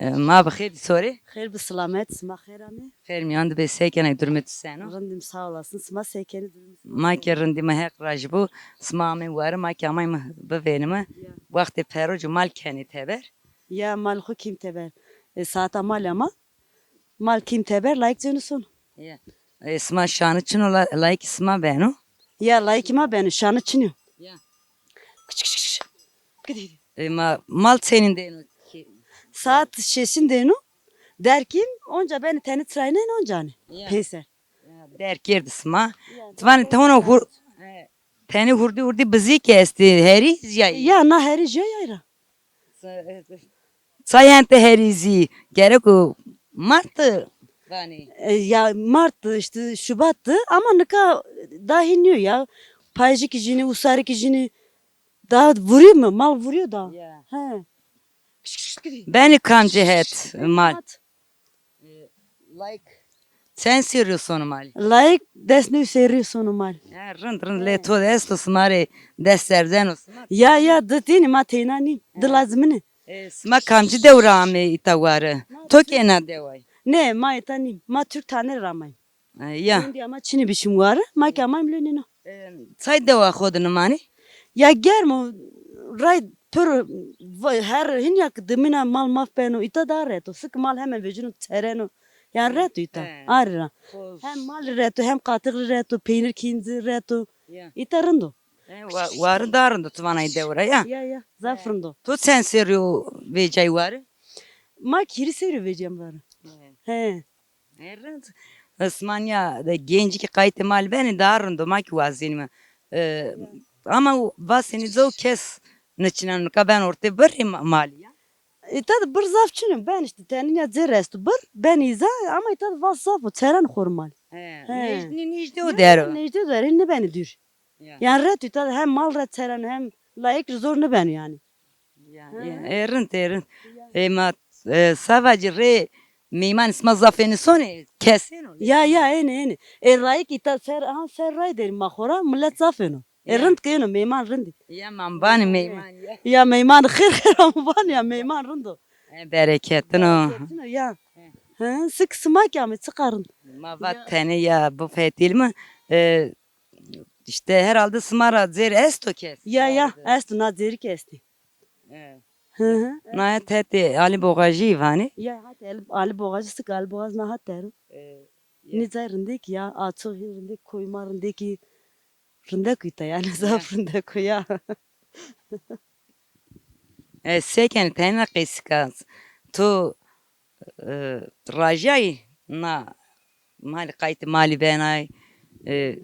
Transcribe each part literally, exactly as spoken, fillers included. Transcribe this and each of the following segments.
E, ma bi xêr dî sorê. Xêr bi silamet, sima xêr amê. Xêr mîyan di bê, se kenê, durumê tu seno? Rindim, sağ olasın. Sima se kenê, durumê sima? Ma ke rindî, ma Heq razî bo. Sima amê ware, ma ke amayme bivênime. Ya. Wextê perocî mal kenê teber. Ya, mal xo kîm teber. E, saeta mal ama. Mal kîm teber, layik cêno sono. Ya. E, sima şanî çin o, la-, layikî sima beno? Ya, layikî ma beno, şanî çin o. Ya. Kıç, kıç, kıç. Gidi, gidi. E, ma, mal çenîn dêno ki? Saet şeşin dêno. Derkîn, onca benî tenî çiraynên onca nî. Ya. Peyser. Ya, derkêrdî sima. Ya, ti vanî derkêrdî tewna hur-, e, tenî hurdî hurdî bizî ki estî, herî jîyayî. Ya, na herî jîyayî ra. Çay hente herî zî, gerek o mart vanî. E, ya mart, işte şubat de, ama nika daha hîn nîyo ya. Payijî kî jînî, usarî kî jînî. Daha vurî mi? Mal vurîyo daha. Ya. He. Benî kamcî het mal? E, layik çend serrî yo sono mal? Layik des new serrî yo sono mal. E, rind, rind, lê to de esto, sima rê des serr deno sima? Ya, ya, di tînî, ma teyna nîm. Di lazim nî. E, sima kamcî dew ra amê îta ware? To kî ena dew ay? Nê, ma îta nîm. Ma Türk Tanê ra amay. E, ya. Hindî ama çinî bî şim ware, ma kî amaym lê nîno. E, çay dewa xo de nimanî? Ya germ o, ray pir o, va-, her hinya ki dimîna mal maf beno, îta daha rehet o. Sik mal hemen vecîno, çereno. Yanî rehet o îta. He. Arî ra. Hem mal rehet o, hem qatix rehet o, peynir kîn zî rehet o. Ya. Îta rind o. E, wa-, ware daha rind o, tu vanay dew ra ya? Ya, ya, zaf rind o. To çend serrî yo vecay ware? Ma kî hîrî serrî yo vecîyam ware. He. He. E, rind. Sima nîya de gencî kî qaytê mal benê, daha rind o, ma kî wazenîme. E, ama vasenî dew kes niçineno, nika ben ortê birrî ma-, malî ya. Îta de birr zaf çin o, ben işte tenî nîya cêr esto birr, ben îza, ama îta de vas zaf o, çereno xo rê mal. He. He. Nêjdî, nêjdî o der o. Nêjdî o der, nêbenî dûr. Ya. Yanî rehet o, îta de hem mal ra çereno hem layik zor nêbeno yanî. Ya, ya, e, rind, e, rind. Ya. E, ma, e, savacî rê meymanî sima zaf ênê sonê, kes êno? Ya, ya, ênê, ênê. E, layik îta ser, ha, ser ray derî ma xo ra, milet zaf êno. E, rind ke êno, meyman rindî. Ya, ma vanî meyman ya. Ya, meyman xêr xêr amo vanî ya, meyman rind o. E, bereketin o. Bereketin o, ya. Hı, sik sima kî amê, çiqa rind. Ma va tenê ya, bifetîlme, e, işte herhalde sima ra cêr esto kes? Ya, ya, esto, na cêrî kî estê. E. Hı hı. Na het hetê Alî Boxajî vanê? Ya, het Ali, Alî Boxajî, sik Alî Boxaj na het der o. E, ya. Nî cay rindek ya, aço hîn rindek, koyma rindekî, rindek îta yanî, zaf rindek o ya. E, se kenê, tenê na qesîka to, e, rajayî na malî, qaytê malî benay, e,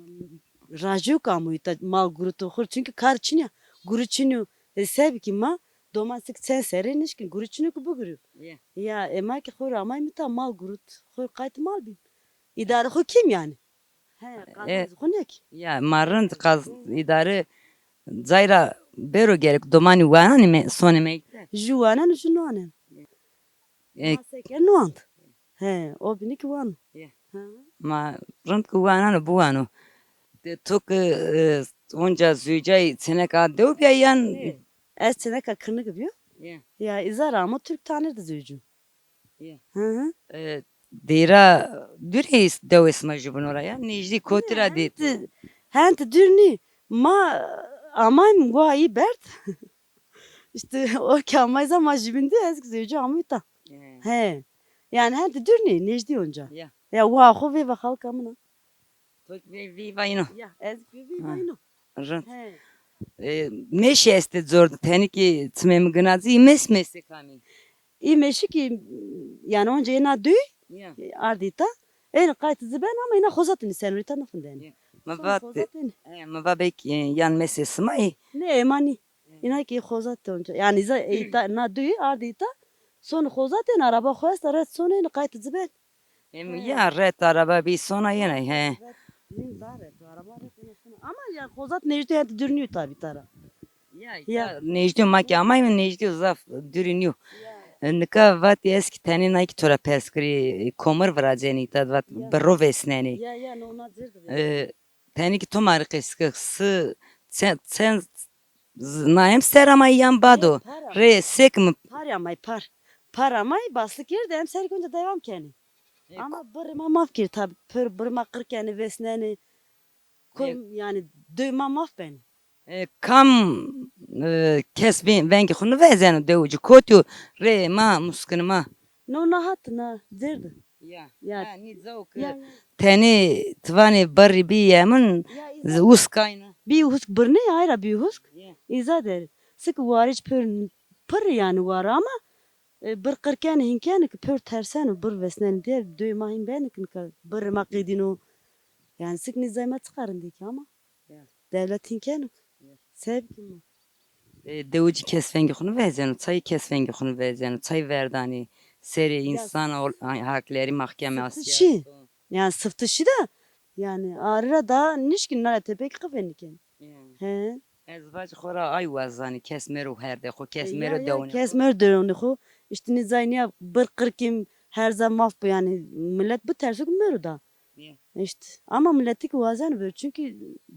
rajîyo ke amo îta mal guruto xo rê, çunkî kar çin ya, guru çin o, e, se bikî ma, doman sik çend serrî nişkîn, guru çin o ke bigurî. Ya. Ya, e, ma kî xo rê amayme îta mal gurut, xo rê qaytê mal bîm. Îdare xo kîm yanî. He, e, qazanc xo nek. Ya, ma rind qaz-, îdare cay ra bêro, gerek domanî wananî me-, sonê mekteb. Ju wanen, ju nêwanen. E, ma seke nêwand. He, o bînî kî wano. Ya. Hı. Ma rind ke waneno, biwano. De to ke, e, onca zewcay, çêneka dew bîya yan? Nê, ez çêneka Kirnik bîyo. Ya. Ya, îza ra amo Türk Tanê de zewcîyo. Ya. Hı hı. E, deyra dûrî dewê sima jûbîno ra ya? Nêjdî, kotî ra dî? Hentî, hentî dûr nî. Ma amayme, wa î berd. İşte o ke amay za ma jûbîn dî, ez kî zewcî amay îta. He. He. Yanî hentî dûr nî, nêjdî onca. Ya. Ya, wa xo veyva xalika min a. To veyva îno? Ya, ez veyva îno. Rind. He. E, mêşî estê cor de, tenî kî çimê mi gina ci, î mês, mêsê kamî? Î mêşî kî, yanî onca êna dûy, ya, e, ardî îta. Ênî qaytî ci ben ama îna xozatî nîsenê, îta nêfindenê. Ya. Mi va, xozatî, e, mi va belkî, e, yan mêsê sima î? Nê, ê ma nî. Îna kî xozatî onca. Yanî îza, e, îta, na dûy ardî îta. Sonî xozatî ênî, araba xo esta, ret sonê ênî qaytî ci ben. Em, ya, ret araba bî sona yenay, he. Ret, nîm daha ret, araba ret yenay sona. Ama ya xozat nêjdî, hentî dûr nîyo tabî îta ra. Ya, ya, nêjdî yo, ma kî amayme nêjdî yo, zaf dûrî nîyo. Ya. E, nika vatî ez kî tenê nay kî to ra pers kirî, e, komir viracenî îta, vat, ya, birro vêsnenê. Ya, ya, no, na cêr de. E, tenê kî to ma rê qesî ke, si, çend, çend, z-, naye mi ser amay yan bado? Rê sek mi? Par amay, par. Para ma yê baslı kerdî, em serê kuyê de devam kenê. E, ama birrê ma maf kerdî, tabi pir birrê ma qir kenê, vêsnenê. Kuyê, e, yanî dewê ma maf benê. E, kam, e, kes vê-, vengê xo nivêzeno dew ci, kotî yo, rê ma, muskin ma? No, na hat, na cêr de. Ya. Ya. Ha, nî cawo ke, ya, ya, tenê ti vanê birrî bî yemin, ya, îza, uskayna. Bî husk birnê, ayra bî husk. Ya. Îza der. Sik warî ci pir, pir yanî war ama, e, birr qir kenê, hîn kenê ki pir terseno, birr vêsnenê der, dewê ma hîn benê ki nika birrê ma qedîno. Yanî sik nî cayê ma çiqa rindê ki ama. Ya. Dewlet hîn keno ki. Ya. Sebkî ma. E, dew ci kes vengê xo nivêzeno, çay kes vengê xo nivêzeno, çay verdanê, serê, ya, însan ol-, haklerî, mahkeme, Asya. Şî. Yanî sifti şî de, yanî arî ra da nişkîn nara tepek qifê nîken. Ya. He. Ez vac xo ra ay wazanî, kes mero herdê xo, kes, e, mero, ya, ya, dewnê xo. Kes mero dewnê xo. Îşte nî cay nîya birr qir kîm, her ca maf bo yanî, milet biterso ki mero da. Ya. Îşte ama miletî ki wazeno bero, çünkü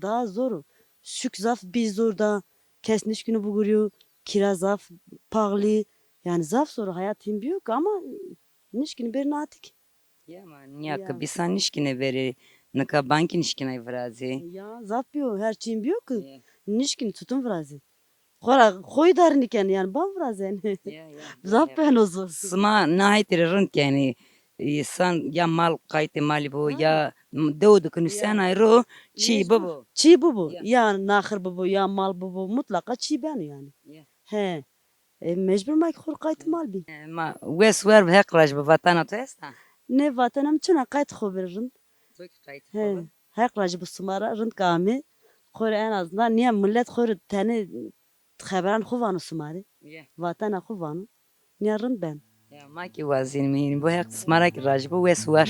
daha zor o. Şuk zaf bî zor da, kes nişkîno bigurîyo, kira zaf paxlî, yanî zaf zor o, hayat hîn bîyo ki ama nişkînî bêrî natî ki. Ya, ma nîya ki, ya, bîsan nişkînê verê, nika bankî nişkînay virazê. Ya, zaf bîyo, her çîn bîyo ki, ya, nişkînî tutun virazê. Xora, xo îdare nîkenê, yanî ban virazenê. Ya, ya, ya. Zaf beno zor. Sima na hetî rê rind kenê. Însan ya mal qaytê malî bo, ha, ya dew de ki nusenay ro, çî, mecbur, bibo. Çî bibo. Ya. Ya naxir bibo, ya mal bibo, mutlaqa çî beno yanî. Ya. He. E, mecbur ma ki xo rê qaytê mal bî. E, ma wes wer bi, Heq rajî bi, vatena to esta? Nê, vatena mi çina, qaytê xo bêrê rind. To ki qaytê xo bê. He, Heq rajî bi sima ra, rind ki amê. Xo rê en azından nîya milet xo rê tenê xeberan xo vano sima rê. Ye. Vatena xo vano. Nîya rind ben. Ya, ma ki wazîn mi hîn bo, Heq sima ra ki rajî bo, wes wer.